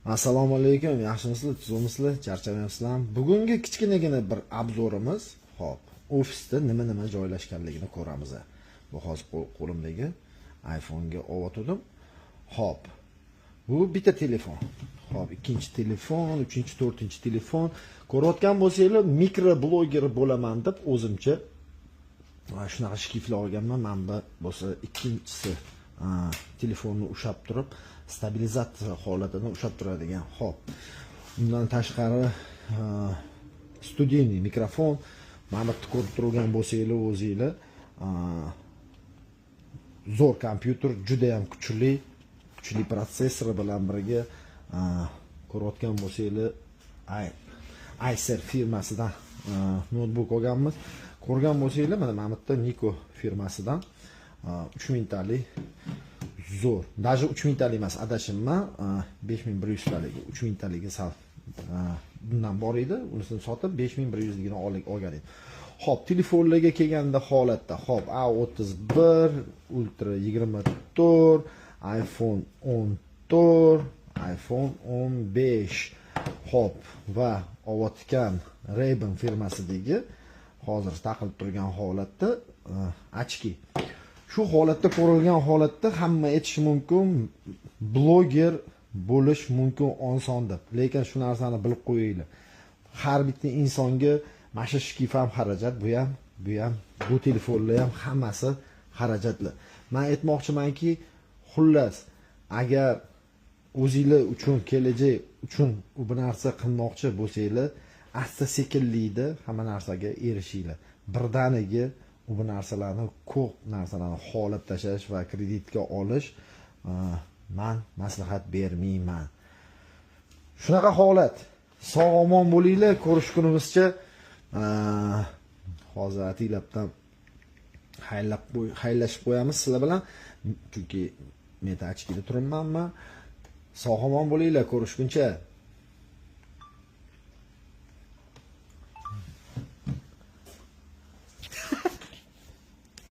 Assalomu alaykum, yaxshimisizlar, tuzukmisizlar, charchamayapsizlarmi? Bugungi kichkinagina bir обзор imiz, xo'p, ofisda nima-nima joylashganligini ko'ramiz. Bu hozir qo'limdagi iPhone'ga ovatdim. Xo'p. Bu bitta telefon. Xo'p, ikkinchi telefon, uchinchi, to'rtinchi telefon. Ko'rayotgan bo'lsanglar, mikrobloger bo'laman deb o'zimcha shunaqa shkiflar olganman. Mana bu bo'lsa ikkinchisi, telefonni ushlab turib, stabilizatsiya holatini ushlab turadigan. Xo'p. Undan tashqari студийный mikrofon. Mana bu yerda ko'rib turgan bo'lsanglar o'zinglar, zo'r kompyuter, juda ham kuchli, kuchli protsessori bilan birga, ko'rayotgan bo'lsanglar, Acer firmasidan noutbuk olganmiz. Ko'rgan bo'lsanglar, mana bu yerda Niko firmasidan 3000 talik zo'r. Даже 3000 talik emas, adashimman, 5100 taligi, 3000 taligi sal bundan bor edi, unisini sotib 5100 ligini olgan edim. Xo'p, telefonlarga kelganda holatda, xo'p, A31, Ultra 24, iPhone 14, iPhone 15. Xo'p, va olayotgan Ray-Ban firmasidagi hozir taqilib turgan holatda очки. Shu holatda ko'rilgan holatda hamma aytishi mumkin, bloger bo'lish mumkin oson deb. Lekin shu narsani bilib qo'yinglar. Har bitta insonga mana shu shkif ham xarajat, bu ham, bu ham, bu telefonlar ham hammasi xarajatli. Men aytmoqchimanki, xullas, agar o'zinglar uchun, kelajak uchun bu narsa qilmoqchi bo'lsanglar, asta sekinlikda hamma narsaga erishinglar. Birdaniga bu narsalarni, ko'p narsalarni xohlab tashlash va kreditga olish man maslahat bermayman. Shunaqa holat. Sog' omon bo'linglar, ko'rishgunimizcha, hozir ataylabdan xayrlashib qo'yamiz sizlar bilan, chunki men очки da turibman man. Sog' omon bo'linglar, ko'rishguncha.